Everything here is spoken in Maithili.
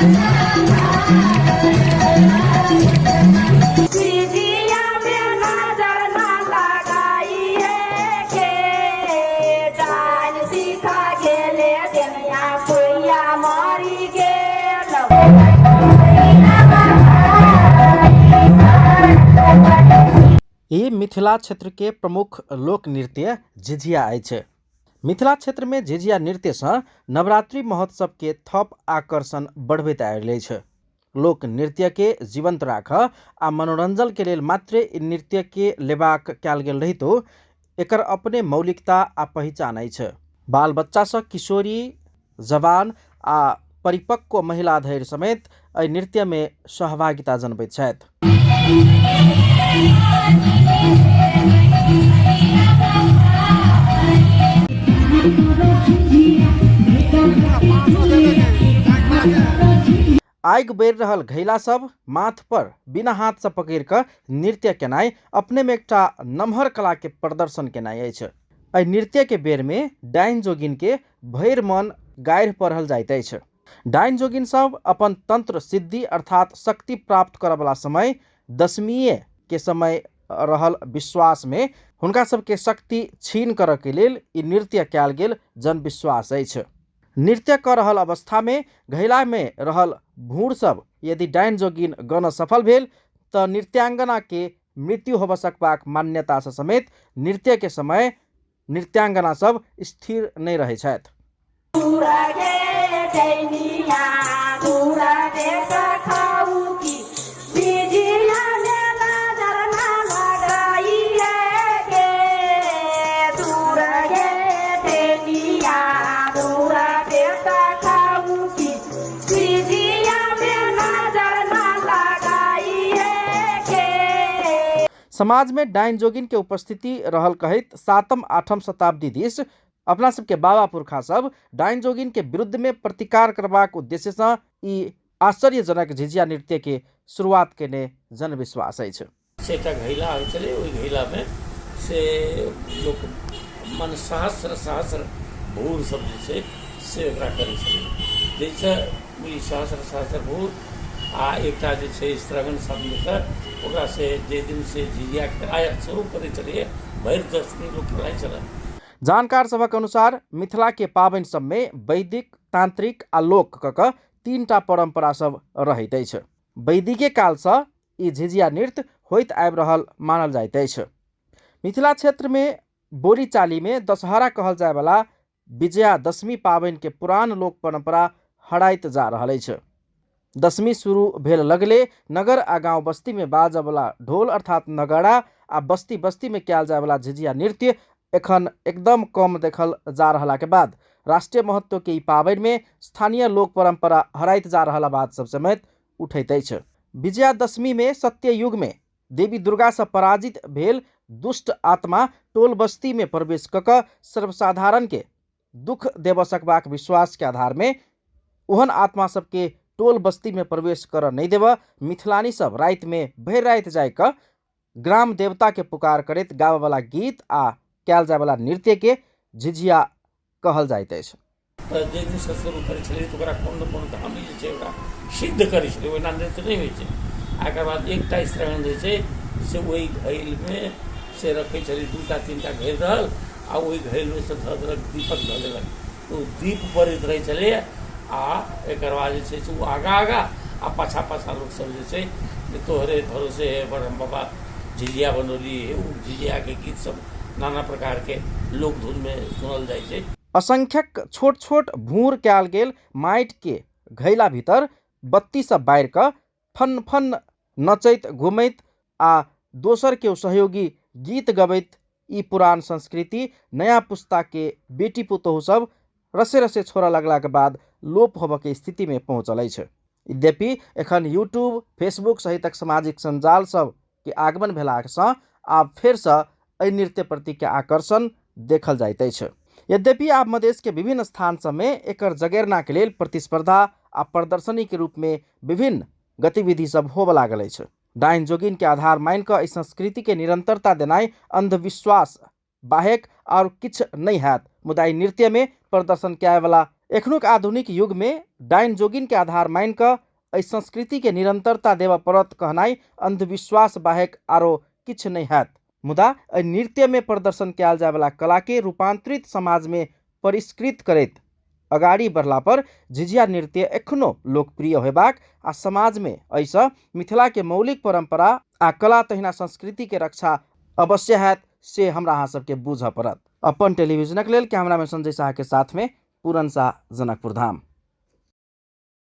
ई मिथिला क्षेत्र के प्रमुख लोक नृत्य झिझिया अछि। मिथिला क्षेत्र में झिझिया नृत्य सँ नवरात्रि महोत्सव के थप आकर्षण बढ़बैत आयल अछि। लोक नृत्य के जीवंत राखऽ आ मनोरंजन के लेल मात्रे ई नृत्य के लेबाक कयल गेल रहितो एकर अपने मौलिकता आ पहिचान अछि। बाल बच्चा सँ किशोरी, जवान आ परिपक्व महिला धरि समेत एहि नृत्य में सहभागिता जनबैत छथि। आगि बढ़ि रहल घैला सब माथ पर बिना हाथ से पकड़ि कऽ नृत्य केनाइ अपने में एकटा नमहर कला के प्रदर्शन केनाइ अछि। एहि नृत्य के बेर में डाइन जोगिन के भरि मन गारि पढ़ल जाइत अछि। डाइन जोगिन सब अपन तंत्र सिद्धि अर्थात शक्ति प्राप्त करऽ वाला समय दशमीये के समय रहल विश्वास में हुनका सबके शक्ति छीन करऽ के लेल ई नृत्य कयल गेल जनविश्वास अछि। नृत्य कऽ रहल अवस्था में घैला में रहल भूर सब यदि डाइन जोगिन गनऽ सफल भेल तऽ नृत्यांगना के मृत्यु होबऽ सकबाक मान्यता सँ समेत नृत्य के समय नृत्यांगना सब स्थिर नहि रहै छथि। समाज में डाइन जोगिन के उपस्थिति रहल कहैत 7म 8म शताब्दी दिस अपना सबके बाबा पुरखा सब डाइन जोगिन के विरुद्ध में प्रतिकार करबाक उद्देश्य सँ ई आश्चर्यजनक झिझिया नृत्य के शुरुआत केने जनविश्वास अछि। से एकटा घैला होइ छलै, ओहि घैलामे से लोक मन सहस्र सहस्र भूर सब जे छै से ओकरा करै छलै, जाहिसँ ई सहस्र सहस्र भूर आ एकटा जे छै स्त्रगण शब्दसँ ओकरा से जाहि दिन से झिझिया खेलाइ शुरू करै छलैए, भरि 10 दिन लोक खेलाइ छलै। जानकार सभक अनुसार मिथिला के पाबनि सबमे वैदिक, तांत्रिक आ लोक कऽ कऽ 3टा परंपरा सब रहैत अछि। वैदिके कालसँ ई झिझिया नृत्य होइत आबि रहल मानल जाइत अछि। मिथिला क्षेत्रमे बोलीचालीमे दशहरा कहल जायवला विजयादशमी पाबनिके पुरान लोक परंपरा हराइत जा रहल अछि। दशमी शुरू भेल लगले नगर आ गाँव बस्तीमे बाजऽवला ढोल अर्थात नगाड़ा आ बस्ती बस्तीमे कयल जायवला झिझिया नृत्य एखन एकदम कम देखल जा रहलाके बाद राष्ट्रीय महत्वके ई पाबनिमे स्थानीय लोक परंपरा हराइत जा रहल बात सब समेत उठैत अछि। विजयादशमीमे सत्ययुगमे देवी दुर्गासँ पराजित भेल दुष्ट आत्मा टोल बस्तीमे प्रवेश कऽ कऽ सर्वसाधारणके दुख देबऽ सकबाक विश्वासके आधारमे ओहन आत्मा सबके टोल बस्तीमे प्रवेश करऽ नहि देबऽ मिथिलानी सब रातिमे भरि राति जाय कऽ ग्राम देवताके पुकार करैत गाबऽवला गीत आ कयल जायवला नृत्यके झिझिया कहल जाइत अछि। तऽ जाहि दिनसँ शुरू करै छलै तऽ ओकरा कोनो ने कोनो धामी जे छै ओकरा सिद्ध करै छलै, ओहिना नृत्य नहि होइ छै। आ एकर बाद एकटा स्त्रगण जे छै से ओहि घैलमे से रखै छलै, 2टा 3टा घैल रहल आ ओहि घैलमे से धऽ देलक, दीपक धऽ देलक, तऽ ओ दीप बरैत रहै छलैए। आ एकर बाद जे छै से ओ आगाँ आगाँ आ पाछाँ पाछाँ लोकसभ जे छै जे तोहरे भरोसे हे ब्रह्म बाबा झिझिया बनौली हे, ओ झिझियाके गीतसभ नाना प्रकारके लोकधुनमे सुनल जाइ छै। असंख्यक छोट छोट भूर कयल गेल माटिके घैला भीतर बत्ती सब बारि कऽ फन फन नचैत घुमैत आ दोसर केओ सहयोगी गीत गबैत ई पुरान संस्कृति नया पुस्ताके बेटी पुतोहु सब रसे रसे छोड़ऽ लगलाके बाद लोप होबऽके स्थितिमे पहुँचल अछि। यद्यपि एखन यूट्यूब, फेसबुक सहितक सामाजिक सञ्जाल सबके आगमन भेलासँ आब फेरसँ एहि नृत्य प्रतिके आकर्षण देखल जाइत अछि। यद्यपि आब मधेशके विभिन्न स्थान सबमे एकर जगेरनाके लेल प्रतिस्पर्धा आ प्रदर्शनीके रूपमे विभिन्न गतिविधि सब होबऽ लागल अछि। डाइन जोगिनके आधार मानि कऽ एहि संस्कृतिके निरन्तरता देनाइ अन्धविश्वास बाहेक आओर किछु नहि हैत, मुदा एहि नृत्यमे प्रदर्शन कयवला एखनुक आधुनिक युगमे डाइन जोगिनके आधार मानि कऽ एहि संस्कृतिके निरन्तरता देबऽ पड़त कहनाइ अन्धविश्वास बाहेक आरो किछु नहि हैत। मुदा एहि नृत्यमे प्रदर्शन कयल जायवला कलाके रूपान्तरित समाजमे परिष्कृत करैत अगाडि बढ़ला पर झिझिया नृत्य एखनो लोकप्रिय होयबाक आ समाजमे एहिसँ मिथिलाके मौलिक परम्परा आ कला तहिना संस्कृतिके रक्षा अवश्य हैत से हमरा अहाँ सबके बूझऽ पड़त। अपन टेलीविजनक लेल कैमरामैन संजय साहके साथमे पूरन साह, जनकपुर धाम।